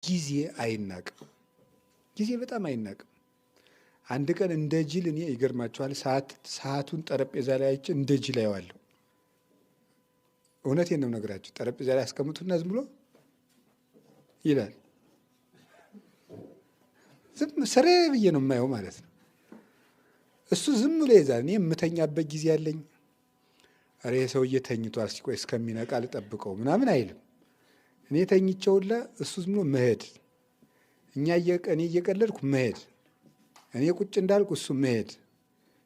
ጊዜ አይናቅም። ጊዜ በጣም አይናቅም። አንድ ቀን እንደ ጅል እኔ ይገርማችኋል፣ ሰዓቱን ጠረጴዛ ላይ አይቼ እንደ ጅል አየዋለሁ። እውነቴን ነው የምነግራችሁ። ጠረጴዛ ላይ አስቀምጡና ዝም ብሎ ይላል። ዝም ስሬ ብዬ ነው የማየው ማለት ነው። እሱ ዝም ብሎ ይዛል። እኔ የምተኛበት ጊዜ አለኝ። ኧረ ይሄ ሰውዬ ተኝቷል፣ ሲቆይ እስከሚነቃ ልጠብቀው ምናምን አይልም። እኔ ተኝቼውላ እሱ ዝም ብሎ መሄድ፣ እኛ እኔ እየቀለድኩ መሄድ፣ እኔ ቁጭ እንዳልኩ እሱ መሄድ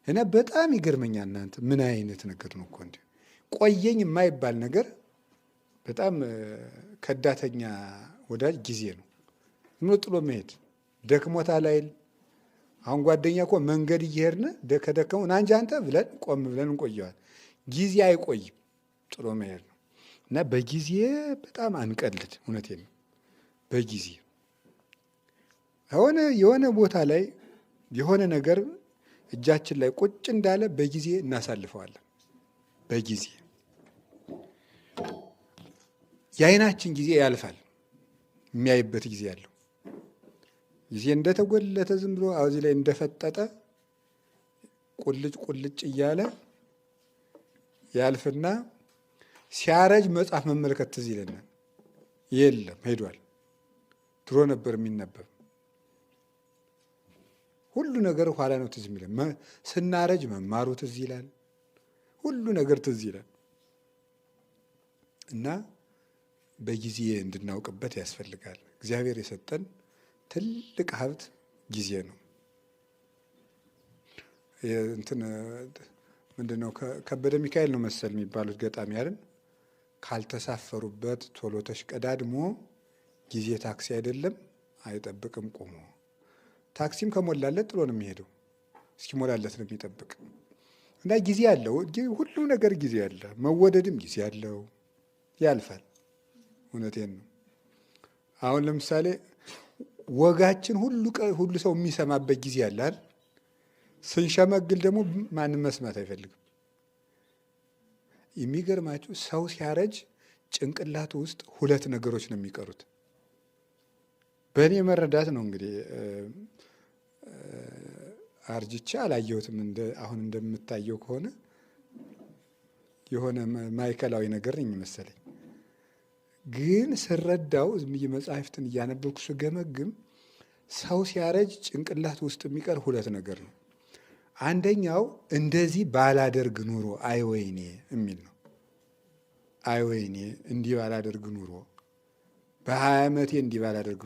እና በጣም ይገርመኛል። እናንተ ምን አይነት ነገር ነው እኮ እንዲህ ቆየኝ የማይባል ነገር። በጣም ከዳተኛ ወዳጅ ጊዜ ነው። ዝም ብሎ ጥሎ መሄድ፣ ደክሞታል አይል። አሁን ጓደኛ እኮ መንገድ እየሄድን ከደከመው ና እንጂ አንተ ብለን ቆም ብለን እንቆየዋል። ጊዜ አይቆይም፣ ጥሎ መሄድ ነው። እና በጊዜ በጣም አንቀልድ። እውነቴን ነው። በጊዜ የሆነ ቦታ ላይ የሆነ ነገር እጃችን ላይ ቁጭ እንዳለ በጊዜ እናሳልፈዋለን። በጊዜ የአይናችን ጊዜ ያልፋል። የሚያይበት ጊዜ አለው። ጊዜ እንደተጎለተ ዝም ብሎ እዚህ ላይ እንደፈጠጠ ቁልጭ ቁልጭ እያለ ያልፍና ሲያረጅ መጽሐፍ መመልከት ትዝ ይለናል። የለም ሄዷል። ድሮ ነበር የሚነበብ። ሁሉ ነገር ኋላ ነው ትዝ የሚለን። ስናረጅ መማሩ ትዝ ይላል። ሁሉ ነገር ትዝ ይላል። እና በጊዜ እንድናውቅበት ያስፈልጋል። እግዚአብሔር የሰጠን ትልቅ ሀብት ጊዜ ነው። እንትን ምንድን ነው፣ ከበደ ሚካኤል ነው መሰል የሚባሉት ገጣሚ አይደል? ካልተሳፈሩበት ቶሎ ተሽቀዳድሞ ጊዜ ታክሲ አይደለም አይጠብቅም ቆሞ። ታክሲም ከሞላለት ጥሎ ነው የሚሄደው። እስኪሞላለት ነው የሚጠብቅ። እና ጊዜ አለው። ሁሉ ነገር ጊዜ አለ። መወደድም ጊዜ አለው። ያልፋል። እውነቴን ነው። አሁን ለምሳሌ ወጋችን ሁሉ ሁሉ ሰው የሚሰማበት ጊዜ አለ አይደል? ስንሸመግል ደግሞ ማንም መስማት አይፈልግም። የሚገርማችሁ ሰው ሲያረጅ ጭንቅላቱ ውስጥ ሁለት ነገሮች ነው የሚቀሩት። በእኔ መረዳት ነው እንግዲህ፣ አርጅቼ አላየሁትም። አሁን እንደምታየው ከሆነ የሆነ ማዕከላዊ ነገር ነኝ መሰለኝ። ግን ስረዳው ዝም ብዬ መጽሐፍትን እያነበብኩ ስገመግም ሰው ሲያረጅ ጭንቅላት ውስጥ የሚቀር ሁለት ነገር ነው። አንደኛው እንደዚህ ባላደርግ ኑሮ አይ ወይኔ የሚል ነው። አይ ወይኔ እንዲህ ባላደርግ ኑሮ፣ በ20 ዓመቴ እንዲህ ባላደርግ